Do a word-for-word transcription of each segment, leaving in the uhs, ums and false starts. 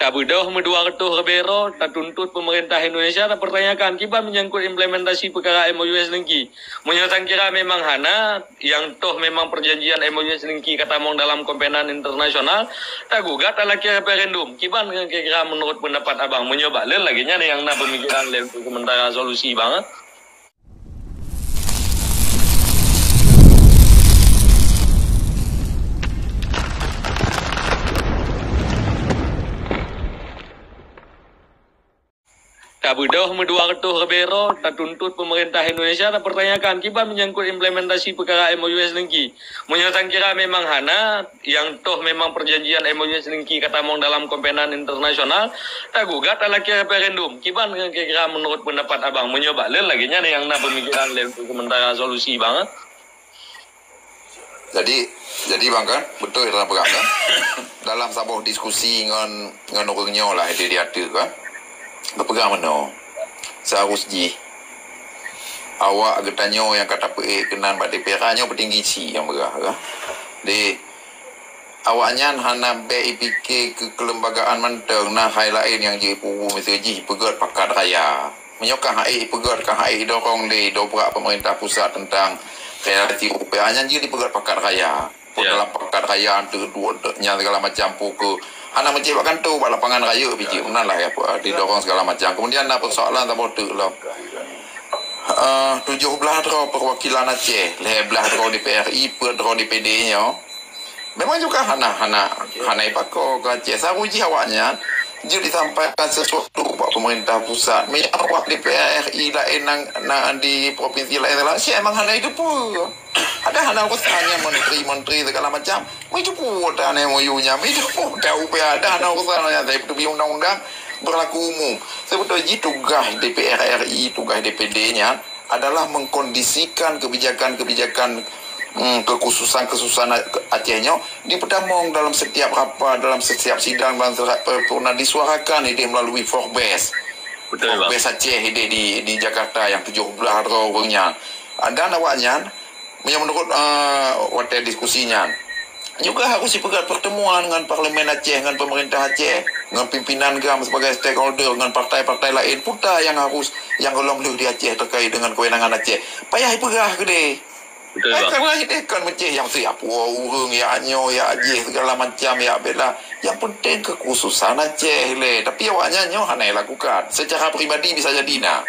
Tabeudôh meudua reutôh ribée droe, tatuntut peumeurintah Indonesia tapeurtanyakan kiban menyangkut implementasi peukara M O U S Lingki. Meunyoe tan kira memang hana, nyang toh memang perjanjian M O U S Lingki ka tamong dalam komponen internasional, tagugat talakée referendum. Kiban kira-kira meunurot peundapat abang, meunyoe bak lôn lagée nyan nyang na peumikiran lé untuk sementara solusi bang? Tabeudôh meudua reutôh ribée droe, tatuntut peumeurintah Indonesia tapeurtanyakan kiban menyangkut implementasi peukara M O U S Lingki. Meunyoe tan kira memang hana, nyang toh memang perjanjian M O U S Lingki ka tamong dalam komponen internasional, tagugat talakée referendum. Kiban kira-kira meunurot peundapat abang, meunyoe bak lôn lagée nyan nyang na peumikiran lé untuk sementara solusi bang? Jadi, jadi bang kan, beutôi dalam peugah kan? Dalam saboh diskusi ngon, ngon ureuëng nyoe lah di, di ateueh kan. Geupeugah meunoe. Seharus jih awak geutanyoe nyang ka tapeuék keunan bak D P R nyoe peutinggi cit nyang peugah kan. Di awaknyan hana bék ipike keu keulembagaan mantong, na hai laén nyang jeuet ipubu miseue jih ipeugét pakat raya. Meunyoe ka hai ipeugét, ka hai idorong lé dobrak pemerintah pusat tentang kreasi U P A nyan jeuet ipeugét pakat raya. Pun dalam pakat raya tu duek nyan segala macam puke. Hana meucéh bak kanto, bak lapangan raya pijih. Meunan lah ya, didorong segala macam. Kemudian na persoalan saboh teuk lom. Eh, tujoh blaih droe perwakilan Aceh, lhée blaih droe D P R I, peuet droe D P D nyoe. Memang juga hana, hana, hana ipako ke Aceh. Saru jih awaknyan jeuet disampaikan sesuatu bak pemerintah pusat. Meunyoe awak D P R I laén nang, nang di provinsi laén-laén, si emang hana itu pun. Ada hana urusan nyan menteri-menteri segala macam. Meuicupu dan M O U nyan, meuicupu dan U P A, ada hana urusan nyan. Tapi undang-undang berlaku umum. Sebetulnya tugas D P R I, tugas D P D nyan adalah mengkondisikan kebijakan-kebijakan, hmm, kekhususan-kekhususan Aceh nyoe dipeutamong dalam setiap rapat, dalam setiap sidang, dalam setiap paripurna disuarakan idéh melalui Forbes. Betul, Bang. Forbes Aceh idéh di, di Jakarta nyang tujoh blaih droe ureuëng nyan. Dan awaknyan, meunyoe meunurot, eh, watée diskusi nyan, juga harus ipeugét pertemuan ngon Parlemen Aceh, ngon pemerintah Aceh, ngon pimpinan GAM sebagai stakeholder, ngon partai-partai laén, peue nyang harus, nyang gohlom lheueh di Aceh terkait dengan kewenangan Aceh. Payah ipeugah keudeh. Betul, Bang. Kan lagée teh kon meucéh nyang siap, woe ureuëng, ya nyoe, ya jih, segala macam, ya bela. Yang penting kekhususan Aceh lé. Tapi awaknyan nyoe hana ilakukan. Secara pribadi bisa jadi na.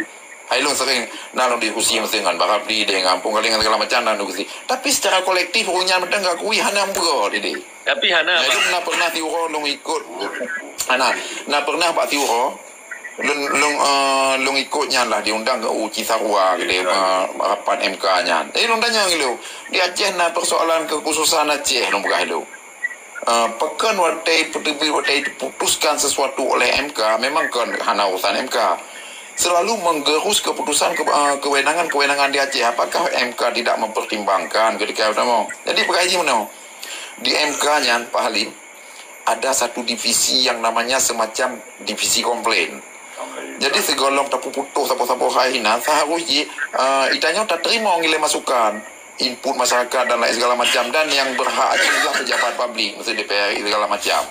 Hai lôn sering na lôn diskusi meusti ngon Bang Rapli deh, ngon Pung Galing, segala macam na diskusi. Tapi secara kolektif ureuëng nyan mantong gak kui hana meupeugah deh. Tapi hana, Bang. Lôn na pernah tiuroe lôn ikut. Hana, na pernah bak tiuroe. Lôn, lôn, eh, lôn ikut nyan lah diundang ke U Cisarua ke deh, eh, rapat M K nyan. Eh, lôn tanya ngilu, di Aceh na persoalan kekhususan Aceh lôn peugah dulu. Eh, pakon watée peuteubiet, watée diputuskan sesuatu oleh M K, memang kon hana urusan M K. Selalu menggerus keputusan ke, eh, kewenangan-kewenangan di Aceh. Apakah M K tidak mempertimbangkan ketika itu? Jadi peugah jih meunoe. Di M K nyan, Pak Halim, ada satu divisi yang namanya semacam divisi komplain. Jadi sigohlom tapeuputoh saboh-saboh hai inan, seharus jih, eh, itanyoe tateurimong ilée masukan, input masyarakat dan lain segala macam, dan yang berhak adalah pejabat publik, maksud D P R segala macam.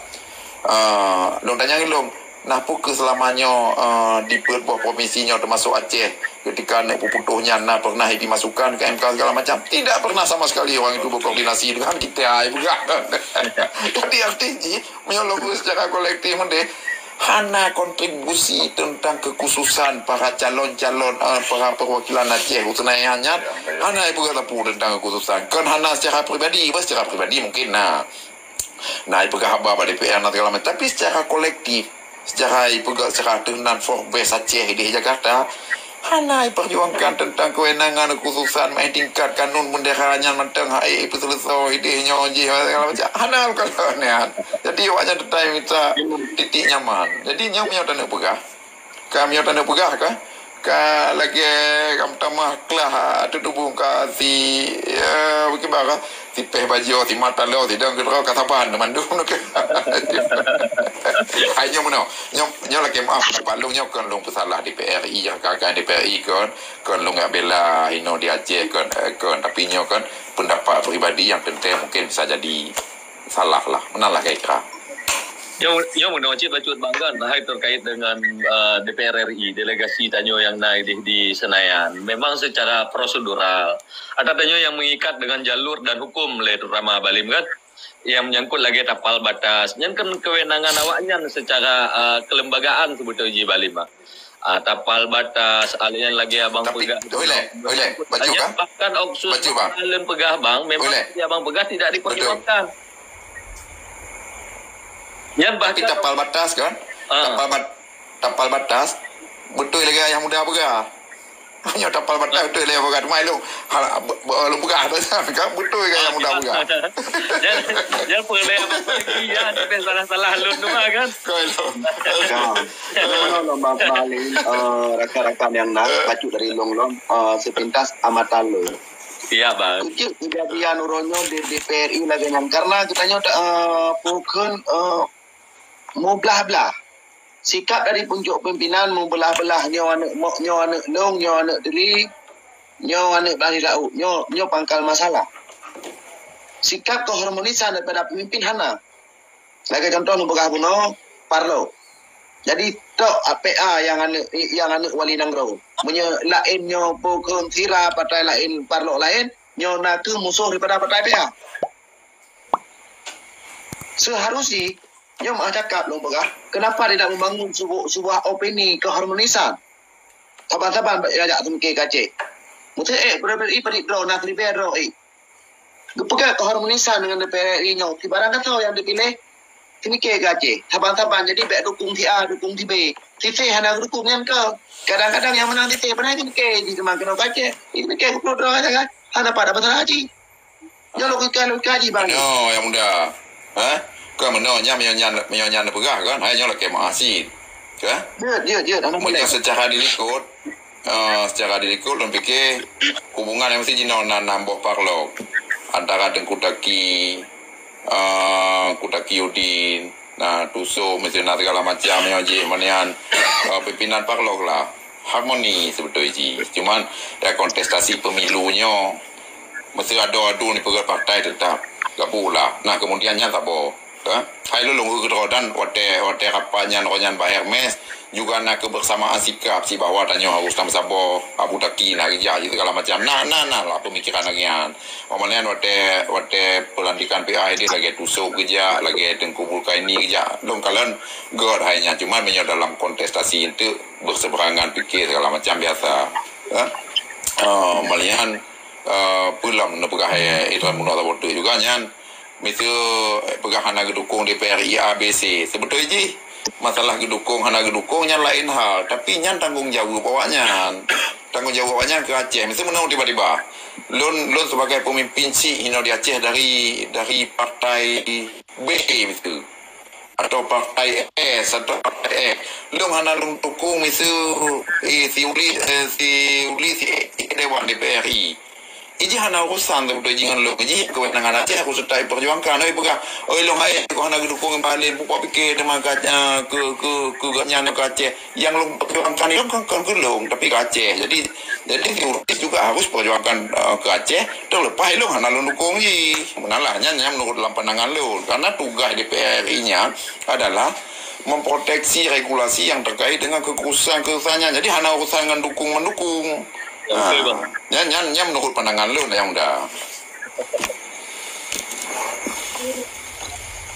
Eh, lôn tanya ngilu, nah, peue keuh selama nyoe, eh, di peuet boh provinsi nyoe termasuk Aceh, ketika neuk peuputoh nyan na pernah ibi masukan ke M K segala macam? Tidak pernah sama sekali orang itu berkoordinasi dengan kita, ai peugah. Jadi arti jih, meunyoe lôn secara kolektif mendeh, hana kontribusi tentang kekhususan para calon-calon, eh, para perwakilan Aceh u Senayan nyan, hana ipeugah sapeue tentang kekhususan. Kon hana secara pribadi, bah secara pribadi mungkin na. Na ipeugah haba bak D P R na segala macam. Tapi secara kolektif, secara ipeugah secara teuh nan Forbes Aceh di Jakarta, hana iperjuangkan tentang kewenangan kekhususan, mai tingkat kanun bendera nyan mantong hai ipeuseuleusoe idéh nyoe jih segala macam. Hana kalau niat. Jadi awaknyan tetap minta titik nyaman. Jadi nyoe meunyoe taneuk peugah, ka meunyoe taneuk peugah ka, ka lagée ka meutamah klah, ah, tutubong ka si, ya, bukit bara, si péh bajoe, si mata lo, si dong keudroe ka saban mandum. Hai nyoe meunoe, nyoe, nyoe lakée maaf, Pak Long nyoe kon lôn peusalah D P R I, ya, ka, ka D P R I kon, kon lôn bela inoe di Aceh kon, eh, kon, tapi nyoe kon pendapat pribadi yang teuntée mungkin bisa jadi salah lah. Meunan lah kira-kira. Nyoe, nyoe meunoe cit bacut bang kan, hai terkait dengan, eh, D P R R I, delegasi tanyoe nyang na ideh di Senayan. Memang secara prosedural, ada tanyoe nyang mengikat dengan jalur dan hukum lé terutama Balim kan. Yang menyangkut lagi tapal batas. Nyan kan kewenangan awaknyan secara, eh, kelembagaan sebetul jih Balim ah. Ah, tapal batas, ah, nyan lagi abang Tapi, peugah. Oi lé, oi lé, bacut Nyan kan? Bahkan oksus Bacut, bang. Alun peugah bang, memang Oi lé. Yang abang peugah tidak Betul. Diperjuangkan. Nyan Tapi bahkan tapal batas kan? Ah. Tapal bat-, tapal batas, betul lagi ayah muda peugah. Hanya tapal batas betul lagi peugah. Cuma lu, hal, be-, be-, lu peugah tu kan? Betul lagi ayah muda peugah. Jangan, jangan pernah apa lagi ya, sampai salah-salah lu tu kan? Kau lu. Kan. Jadi, mana lom, Bang Khalil, eh, rakan-rakan yang nak bacut dari long lom, eh, sepintas amatan lu. Iya, bang. Keucik kejadian uroe nyoe di, di P R I lagèe nyan. Karena geutanyoe, eh, pukon, eh, meubelah-belah. Sikap dari puncuk pimpinan meubelah-belah, nyoe aneuk mok, nyoe aneuk long, nyoe aneuk diri, nyoe aneuk blah di laôt, nyoe, nyoe pangkal masalah. Sikap keharmonisan daripada pemimpin hana. Lagèe contoh neupeugah bunoe, Parlok. Jadi, trok P A nyang aneuk, nyang aneuk wali nanggroe. Meunyoe laén nyoe pukon sira partai laén, Parlok laén, nyoe na kheueh musoh daripada partai P A. Seharus jih, nyoe meuah cakap lôn peugah, kenapa tidak membangun sebuah, sebuah opini keharmonisan? Saban-saban bak jak seumiké keu Aceh. Meuteuk ék, padahai padit droe, na siribèe droe ék. Geupeugah keharmonisan dengan D P R R I nyoe, si barang gasoe nyang dipiléh, seumiké keu Aceh. Saban-saban, jadi bèk dukung si A, dukung si B. Si C hana geudukung nyan keuh. Kadang-kadang nyang meunang si C, padahai seumiké jih teuma keunoe keu Aceh. Seumiké geupeudroe sagai. Hana pada masalah jih. Nyoe logika, logika jih, Bang. Nyoe nyang muda. Ha? Kon meunoe nyan, meunyoe nyan, meunyoe nyan neupeugah kan, hai nyoe lakèe meu'ah cit. Kan? Jeuet, jeuet, jeuet. Hana Meunyoe boleh. Secara dilikot, eh, secara dilikot lôn pike hubungan nyang meusti jinoe na, na boh parlok antara Teungku Taki, eh, Teungku Taki Udin, na Tuso, meusti na segala macam nyoe jih, meunan, eh, pimpinan parlok lah. Harmoni sibeutôi jih. Cuman, ya, kontestasi pemilu nyoe, meusti adu-adu ni peugah partai tetap gabung lah. Nah, kemudian nyan saboh. Ka? Hai lôn lôn keudroe dan watèe, watèe rapat nyan, roh nyan bak Hermes, juga na kebersamaan sikap si bahwa tanyoe harus sama saboh, Abu Taki na geujak jih segala macam. Nah, nah, nah lah pemikiran lagèe nyan. Umpama nyan watèe, watèe pelantikan P A ini lagèe Tuso geujak, lagèe Teungku Bulkaini geujak. Lôn kalon göt hai nyan. Cuman meunyoe dalam kontestasi enteuk berseberangan pikir segala macam biasa. Ya. Ah, meulihan, ah, peue lom neupeugah, eh, Idris Munoe saboh teuk juga nyan. Miseue, eh, peugah hana geudukung D P R I A B C. Sibeutôi jih, masalah geudukung hana geudukung nyan laén hal, tapi nyan tanggông jaweueb awaknyan. Tanggông jaweueb awaknyan keu Aceh. Miseue meunoe tiba-tiba. Lôn, lôn sebagai pemimpin syiek hinoe di Aceh dari, dari partai B miseue. Atau partai S, atau partai X. Lôn hana lôn dukung miseue, eh, si Uli, eh, si Uli si, si dewan D P R I. Ijih hana urusan tu beutôi jih ngon lôn. Ijih kewenangan Aceh harus tetap diperjuangkan. Oi peugah, oi lôn hai, kok hana geudukung Bang Halim, pukok pikir teuma ka, eh, keu, keu, keu gobnyan keu Aceh. Nyang lôn perjuangkan nyoe kon, kon keu lôn, tapi keu Aceh. Jadi, jadi si Uli juga harus perjuangkan, eh, keu Aceh. Terlepas lôn hana lôn dukung jih. Meunan lah, nyan, nyan menurut dalam pandangan lôn. Karena tugas D P R I nyan adalah memproteksi regulasi yang terkait dengan kekhususan-kekhususannya. Jadi hana urusan dengan dukung mendukung. Ya, betul, Bang. Ha, nyan, nyan, nyan menurut pandangan lôn nyang muda.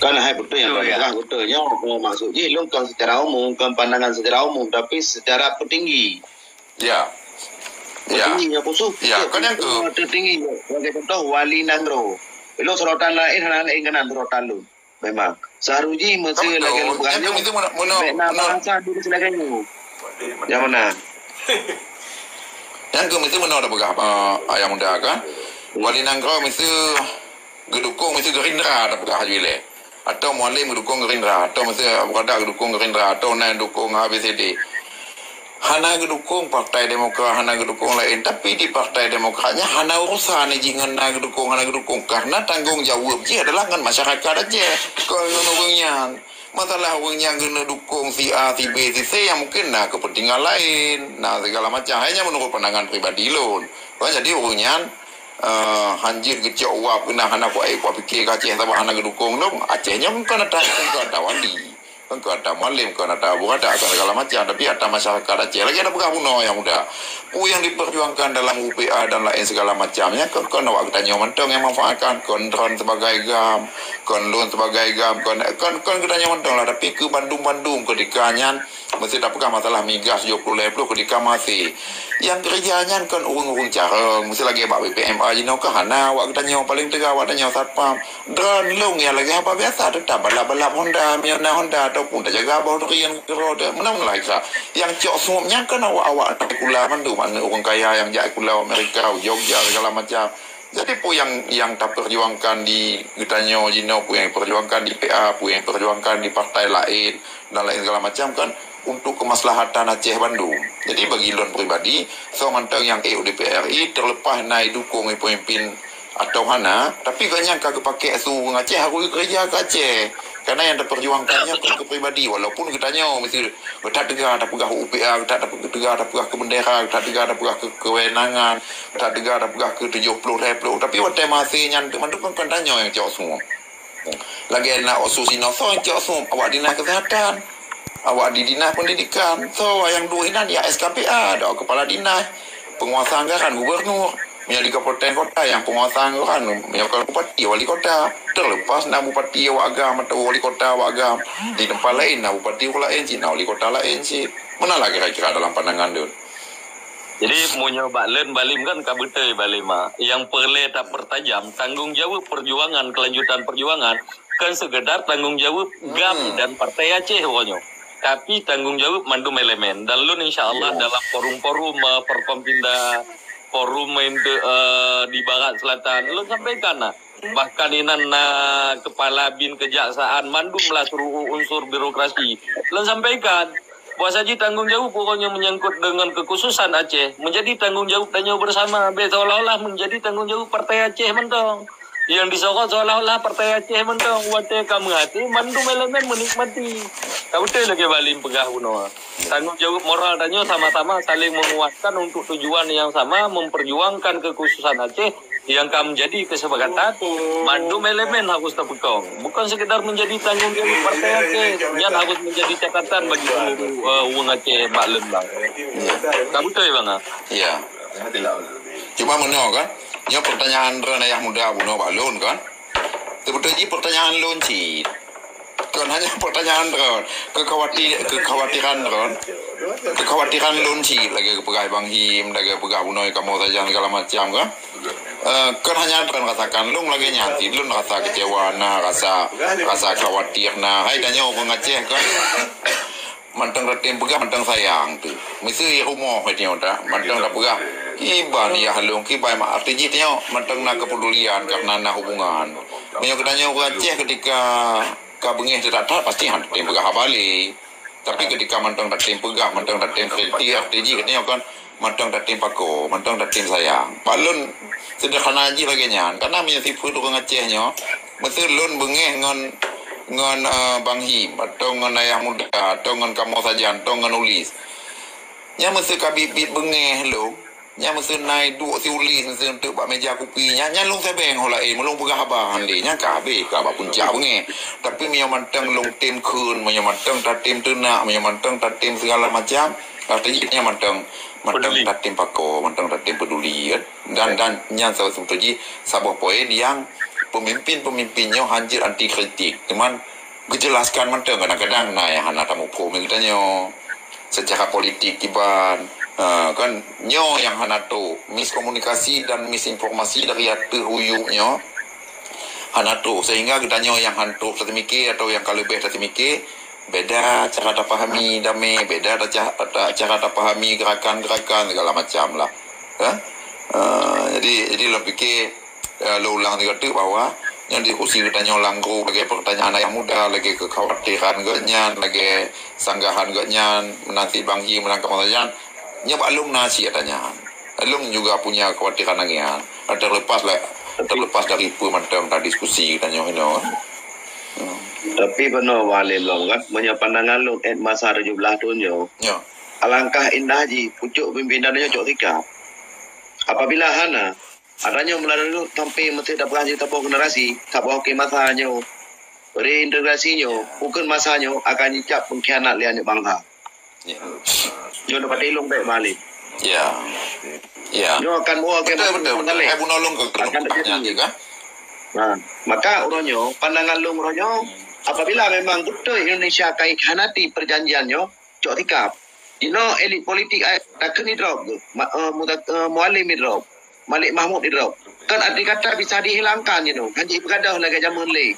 Kan hai beutôi nyang Betul, ya. Peugah beutôi nyoe, maksud jih lôn kan secara umum, kan pandangan secara umum, tapi secara petinggi. Ya. Ya. Petinggi nyang khusus. Ya, kan nyang tu. Petinggi, sebagai contoh, wali nanggroe. Lôn sorotan laén hana laén keunan sorotan lôn. Memang. Saharus jih meusti lagèe lôn peugah nyoe. Bèk na bahasa diri sibagai nyoe. Nyang meunan. Nyang keu meusti meunoe tapeugah, eh, ayah muda kan. Wali nanggroe meusti geudukung meusti Gerindra tapeugah laju ilèe. Atau Mualem geudukung Gerindra, atau meusti Abu Kada geudukung Gerindra, atau na dukung A B C D. Hana geudukung Partai Demokrat, hana geudukung laén. Tapi di Partai Demokrat nyan hana urusan jih ngon na geudukung, hana geudukung. Karena tanggông jaweueb jih adalah ngon masyarakat Aceh. Kon ngon ureueng nyan. Masalah ureueng nyan keuneuk dukung si A, si B, si C yang mungkin na kepentingan laén, na segala macam. Hai nyan menurut pandangan pribadi lôn. Bah, jadi ureueng nyan, eh, hanjeuet geucok uap keunan hana kuat, eh, kuat pikir keu Aceh sabab hana geudukung lôn. Aceh nyoe bukan ata, bukan ata wali. Kon ata mualim, kon ata abu rada, kon segala macam. Tapi ata masyarakat Aceh. Lagèe ata peugah bunoe nyang muda. Peue nyang diperjuangkan dalam U P A dan laén segala macam nyan, kon, kon awak geutanyoe mantong nyang manfaatkan. Kon droen sebagai GAM, kon lôn sebagai GAM, kon, kon, kon geutanyoe mantong lah. Tapi keu bandum-bandum keudika nyan, meusé tapeugah masalah migas tujoh ploh lhèe ploh keudika maté. Nyang keureuja nyan kon ureueng-ureueng carông. Meusé lagèe bak B P M A jinoe ka hana awak geutanyoe, paléng teuga awak tanyoe satpam. Droen lôn nyang lagèe haba biasa, teutap balap-balap Honda, meunyoe na Honda, ataupun tajaga boh durian keudroe teuh, meunan-meunan lagèe. Nyang cok suep nyan kan awak-awak sekula mandum, aneuk ureueng kaya nyang jak sekula Amerika, Jogja, segala macam. Jadi, peue nyang, nyang taperjuangkan di geutanyoe jinoe, peue nyang diperjuangkan di P A, peue nyang diperjuangkan di partai laén, dan laén segala macam kan untuk kemaslahatan Aceh bandum. Jadi, bagi lôn pribadi, soe mantong nyang ék u D P R R I, terlepas na idukong pemimpin atau hana, tapi gobnyan ka geupakèk su ureueng Aceh harôh geukeureuja keu Aceh. Karena nyang taperjuangkan nyan kon keu pribadi, walaupun geutanyoe meusti geutak teuga tapeugah U P A, geutak tape-, teuga tapeugah keu bendera, geutak teuga tapeugah keu kewenangan, geutak teuga tapeugah keu tujoh ploh lhèe ploh. Tapi watèe maté nyan teuk mandum kon, kon tanyoe nyang cok suep. Lagèe na osu sinoe soe nyang cok suep, awak dinas kesehatan. Awak di dinas pendidikan, soe nyang duek inan ya S K P A, dok kepala dinas, penguasa anggaran gubernur. Meunyoe di kabupaten kota nyang penguasa anggaran, meunyoe kon bupati, wali kota. Terlepas na bupati awak GAM atau wali kota awak GAM. Di teumpat laén na bupati ureueng laén cit, na wali kota laén cit. Meunan lah kira-kira dalam pandangan lôn. Jadi, meunyoe bak lôn Balim kan ka beutôi Balim, ah. Nyang peureulèe tapeurtajam, tanggong jaweueb perjuangan, kelanjutan perjuangan, kon sekedar tanggong jaweueb GAM dan Partai Aceh uroe nyoe. Tapi tanggong jaweueb mandum elemen. Dan lôn insya Allah dalam forum-forum, eh, Forkompinda, forum untuk, eh, di Barat Selatan, lôn sampaikan lah. Bahkan inan na kepala bin kejaksaan, mandum lah seluruh unsur birokrasi. Lôn sampaikan, bahwa saji tanggong jaweueb uroe nyoe menyangkut dengan kekhususan Aceh, menjadi tanggong jaweueb tanyoe bersama, bèk seolah-olah menjadi tanggong jaweueb Partai Aceh mantong. Nyang disorot seolah-olah Partai Aceh mantong, watèe ka meuhadé, mandum elemen menikmati. Ka beutôi lagèe Balim peugah bunoe. Tanggong jaweueb moral tanyoe sama-sama saling menguatkan untuk tujuan yang sama, memperjuangkan kekhususan Aceh yang ka menjadi kesepakatan, mandum elemen harus tapeukong. Bukan sekedar menjadi tanggong jaweueb Partai Aceh, nyan harus menjadi catatan bagi seluruh, eh, ureueng Aceh bak lôn bang. Ka beutôi bang, ah? Ya. Cuma meunoe kan, nyoe pertanyaan droen ayah muda bunoe bak lôn kan. Teubeutôi jih pertanyaan lôn cit. Kon hanya pertanyaan droen, kekhawati-, kekhawatiran droen. Kekhawatiran lôn cit lagèe geupeugah Bang Him, lagèe peugah bunoe kamoe sajan segala macam kan. Eh, kon hanya droen rasakan, lôn lagèe nyan cit, lôn rasa kecewa na, rasa, rasa khawatir na. Hai tanyoe ureueng Aceh kan. Mantong tatem peugah, mantong sayang teuh. Miseu i rumoh tanyoe dak, mantong tapeugah, kiban yah lôn, kiban mak, arti jih tanyoe mantong na kepedulian karena na hubungan. Meunyoe geutanyoe ureueng Aceh ketika ka beungèh teuh that-that, pasti han tatem peugah haba lé. Tapi ketika mantong tatem peugah, mantong tatem kritik, arti jih geutanyoe kan mantong tatem pakoe, mantong tatem sayang. Bak lôn sederhana jih lagèe nyan. Karena meunyoe sifeuet ureueng Aceh nyoe, miseu lôn beungèh ngon, ngon, eh, Bang Him, atau ngon Ayah Muda, atau ngon kamoe sajan, atau ngon Ulis. Nyan miseu ka biet-biet beungèh lôn, nyan miseu na iduek si Ulis, miseu enteuk bak meuja kupi. Nyan, nyan lôn sèbeng ho laén, meulôn peugah haba han lé. Nyan ka habéh, ka bak puncak beungèh. Tapi meunyoe mantong lôn tem kheun, meunyoe mantong tatem teunak, meunyoe mantong tatem segala macam, arti jih nyan mantong, mantong tatem pakoe, mantong tatem peduli, kan. Dan, dan nyan saboh, seubeutôi jih saboh poin nyang pemimpin-pemimpin nyoe hanjeuet anti kritik. Cuman geujelaskan mantong, kadang-kadang na nyang hana tamuphom lé geutanyoe. Secara politik kiban, ha, kan nyoe nyang hana trôk. Miskomunikasi dan misinformasi dari ateueh u yup nyoe hana trôk. Sehingga geutanyoe nyang han trôk taseumike atau nyang ka leubeh taseumike, beda cara tapahami damé, beda ta-, ta-, cara tapahami gerakan-gerakan segala macam lah. Kan? Eh, jadi, jadi lôn pike, eh, lôn ulang sigoe teuk bahwa nyang diskusi geutanyoe lam grup lagèe pertanyaan Ayah Muda, lagèe kekhawatiran gobnyan, lagèe sanggahan gobnyan, meunan cit Bang Ji, meunan kamoe sajan, nyoe bak lôn na cit ata nyan. Lôn juga punya kekhawatiran lagèe nyan. Terlepas lah, terlepas dari peue mantong tadiskusi geutanyoe inoe. Hmm. Tapi peunoh Bang Alim lom kan, meunyoe pandangan lôn, eh, masa tujoh belas thôn nyoe, ya, alangkah indah jih pucuk pimpinan nyoe cok sikap. Apabila hana, ata nyoe meunan dulu sampai meusti tapeugah jeuet saboh generasi, saboh keu masa nyoe. Reintegrasi nyoe, bukon masa nyoe akan jicap pengkhianat lé aneuk bangsa. Ya. Nyoe dapat ilong baik balik. Ya. Ya. Nyoe akan bawa ke betul, betul, betul. Hai bunoe long ke akan terjadi. Ha. Maka uroe nyoe, pandangan long uroe nyoe, apabila memang betul Indonesia akan ikhianati perjanjian nyoe, cok sikap. Inoe elit politik ai takheun idrop, ma, uh, muta, uh, Mualim idrop, Malik Mahmud idrop. Kan arti kata bisa dihilangkan jinoe, hana jipeugah lagée jameun lé.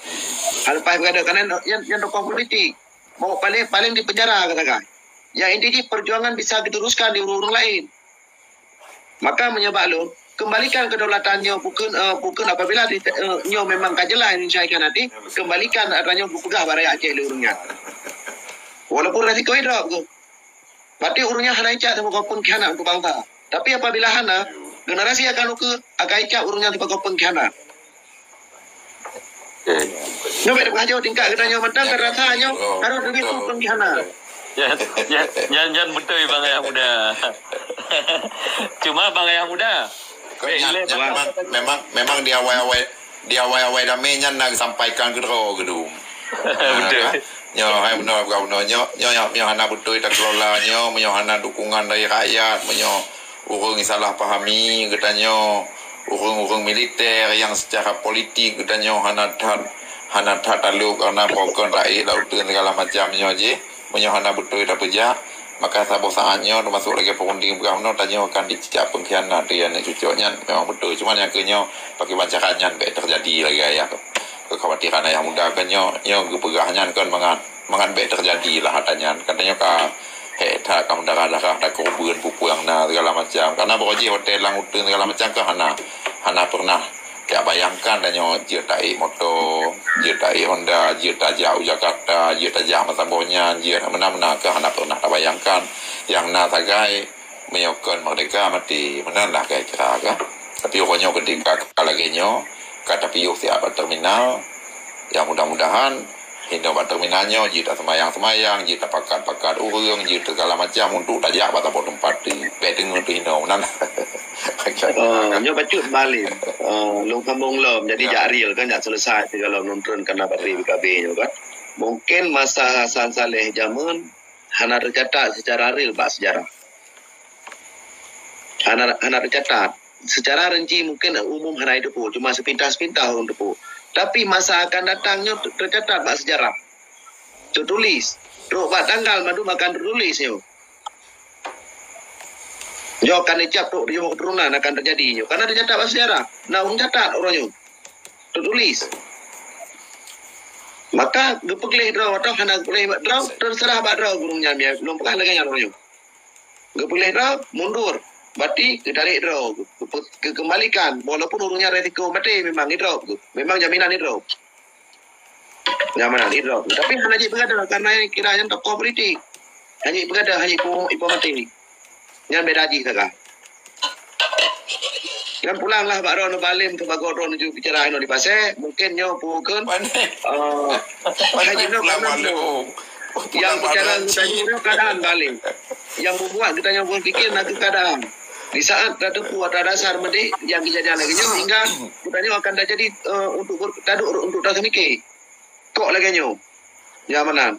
Hal leupah peugah karena nyan, nyan tokoh politik. Mau paling paling di penjara katakan. Yang inti jih perjuangan bisa diteruskan di ureuëng-ureuëng lain. Maka meunyoe bak lôn, kembalikan kedaulatan nyoe bukon, eh, bukon apabila di, eh, nyoe memang ka jeulaih Indonesia ikhianati, kembalikan atra nyoe geupeugah bak rakyat Aceh lé ureuëng nyan. Walaupun resiko idrop ke. Berarti ureuëng nyan hana icap sibagoe pengkhianat untuk bangsa. Tapi apabila hana, generasi akan ukeue akan icap ureuëng nyan sibagoe pengkhianat. Nyoe bèk teupeujeuet tingkat geutanyoe mantong, ka rasa nyoe harôh leubeh pengkhianat. Ya, ya, nyan, nyan beutôi Bang Ayah Muda. Cuma Bang Ayah Muda, memang, memang, memang di awai-awai, di awai-awai damé nyan na geusampaikan keudroe geudum. Betul. Nyoe hai bunoe, bukan bunoe. Nyoe, nyoe, nyoe hana beutôi takelola nyoe, meunyoe hana dukungan dari rakyat, meunyoe ureuëng salah pahami geutanyoe, ureuëng-ureuëng militer nyang secara politik geutanyoe hana that, hana that talok karena broken rakyat laut segala macam nyoe jih. Meunyoe hana beutôi tapeujak, maka saboh saat nyoe teumasuk lagée perunding peugah meunoe tanyoe akan dicicak pengkhianat dia aneuk cucok nyan memang beutôi. Cuma nyang keu nyoe pakriban cara nyan bèk terjadi lagée ayah kekhawatiran ayah muda keu nyoe, nyoe geupeugah nyan kon mangat mangat bèk terjadi lah ata nyan. Katanya ka hek that ka mendarah-darah, tak kerubeuen pupu nyang na segala macam. Karena baroe jih hotel lang uteun segala macam kan hana hana pernah jak bayangkan tanyoe jeuet taék moto, jeuet taék Honda, jeuet tajak u Jakarta, jeuet tajak masa boh nyan, jeuet meunan-meunan ka hana pernah tabayangkan. Nyang na sagai meunyoe kon merdeka mati, meunan lah kira-kira ka. Tapi uroe nyoe ketika ka lagée nyoe, ka tapiôh siat bak terminal, ya mudah-mudahan hinoe bak terminal nyoe jeuet taseumayang-seumayang, jeuet tapakat-pakat ureuëng, jeuet segala macam untuk tajak bak saboh teumpat tu. Bèk teungoh tu hinoe meunan. Oh, nyoe bacut balik. Oh, lôn sambung lom. Jadi ya. Jak real kan, jak selesai segala nonton karena bateri B K B nyoe kan. Mungkin masa Hasan Saleh jameun hana tercatat secara real bak sejarah. Hana, hana tercatat. Secara rinci mungkin umum hana jiteupeue, cuma sepintas-sepintas ureuëng teupeue. Tapi masa akan datang nyoe ter-, tercatat bak sejarah. Tertulis. Trok bak tanggal mandum akan tertulis nyoe. Nyoe akan dicap trok di keturunan akan terjadi nyoe. Karena tercatat bak sejarah. Nah, ureuëng catat uroe nyoe. Tertulis. Maka geupeugléh droe atau hana geupeugléh droe, terserah bak droe ureuëng nyan, lôn peugah lagée nyan uroe nyoe. Geupeugléh droe, mundur. Berarti geutarek droe, geupe-, geukembalikan. Walaupun ureuëng nyan resiko maté memang idrop. Memang jaminan idrop. Jaminan idrop. Tapi hana jipeugadang karena kira nyan tokoh politik. Hana jipeugadang, hana jipu-, jipeumati. Nyan beda jih saga. Nyan pulang lah bak droe neubalem keu bagoe droe nuju bicara inoe di Pasé. Mungkin nyoe pukon. Pané. Eh, pané haji nyoe pulang karena malu. Yang bicara geutanyoe nyoe keadaan balik. Yang membuat geutanyoe berpikir na keadaan. Di saat tateupeue atra dasar meudik yang kejadian lagée nyoe hingga geutanyoe akan terjadi, eh, untuk ber-, taduk untuk taseumiké. Kok lagée nyoe? Ya meunan.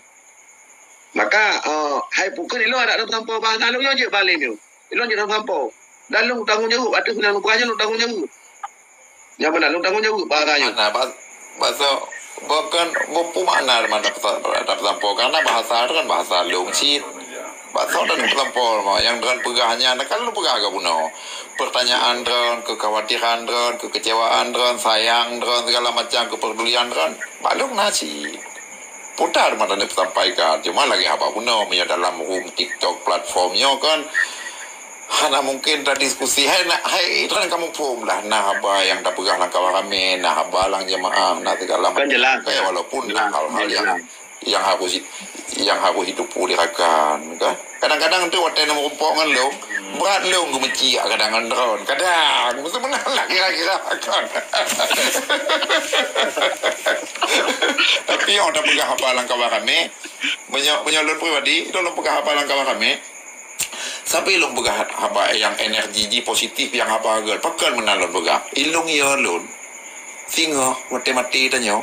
Maka, eh, hai pukon ilong ada tampo bahasa lôn nyoe jeuet balem nyoe. Ilong jeuet tampo. Dan lôn tanggung jaweueb ateueh nyang lôn peugah nyoe lôn tanggung jaweueb. Nyang meunan lôn tanggung jaweueb bahasa nyoe. Mana ba-, bahasa bukan buku makna mata peta-, peta-, peta-, karena bahasa itu kan bahasa lôn cit. Bahasa dan petampol mah yang dengan peugah nyan kan lôn peugah ka bunoe. Pertanyaan droen, kekhawatiran droen, kekecewaan droen, sayang droen, segala macam kepedulian droen. Bak lôn na cit. Putar mata neusampaikan. Cuma lagée haba bunoe meunyoe dalam room TikTok platform nyoe kan hana mungkin tadiskusi. Hai nak, hai droen kamoe phom lah. Na haba nyang tapeugah lam kawan ramé, na haba lam jamaah, na segala macam. Kan jelas. Eh, walaupun hal-hal yang, yang harus di-, yang harus ditupu dirakan, kan. Kadang-kadang tu watée na meurumpok ngon lôn, brat lôn geumeuciak kadang ngon droen. Kadang, beutôi meunan lah kira-kira, kan. Tapi nyang tapeugah haba lam kawan ramé, meunyoe, meunyoe lôn pribadi, lôn peugah haba lam kawan ramé, Sabe lôn peugah haba nyang energi jih positif nyang haba göt. Pakon meunan lôn peugah? Ilong yo lôn. Singoh watée maté tanyoe,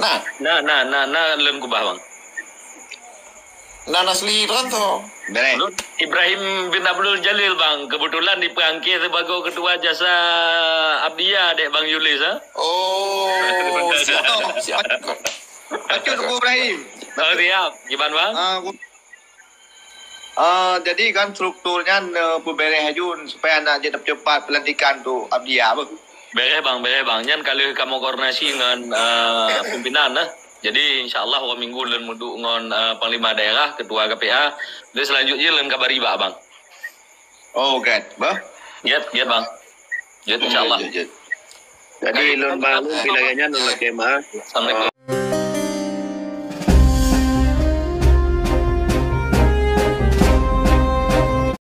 Nah, nah, nah, nah, nah, lôn keubah, Bang. Nah, Nasli Ronto. Beres. Lôn Ibrahim bin Abdul Jalil, Bang. Kebetulan dipeurangkée sibagoe ketua jasa Abdiyah dek Bang Yulis, ha? Oh, siap, siap. Bacut Teungku Ibrahim. Oh, siap. Gimana, Bang? Ah, Ah, jadi kan struktur nyan, eh, peuberes aju supaya nak jeuet cepat pelantikan tu Abdiyah, beuh? Beres, Bang, beres, Bang. Nyan ka lheueh kamoe koordinasi ngon, eh, pimpinan lah. Jadi, insya Allah, dua minggu lôn meuduek ngon, eh, Panglima Daerah, Ketua K P A. Jadi, selanjutnya lôn kabari bak Abang. Oh, get, beuh? Get, get, Bang. Get, insya Allah. Get, get. Jadi, lôn bang lôn pih lagée nyan lôn lakée meu'ah. Assalamualaikum.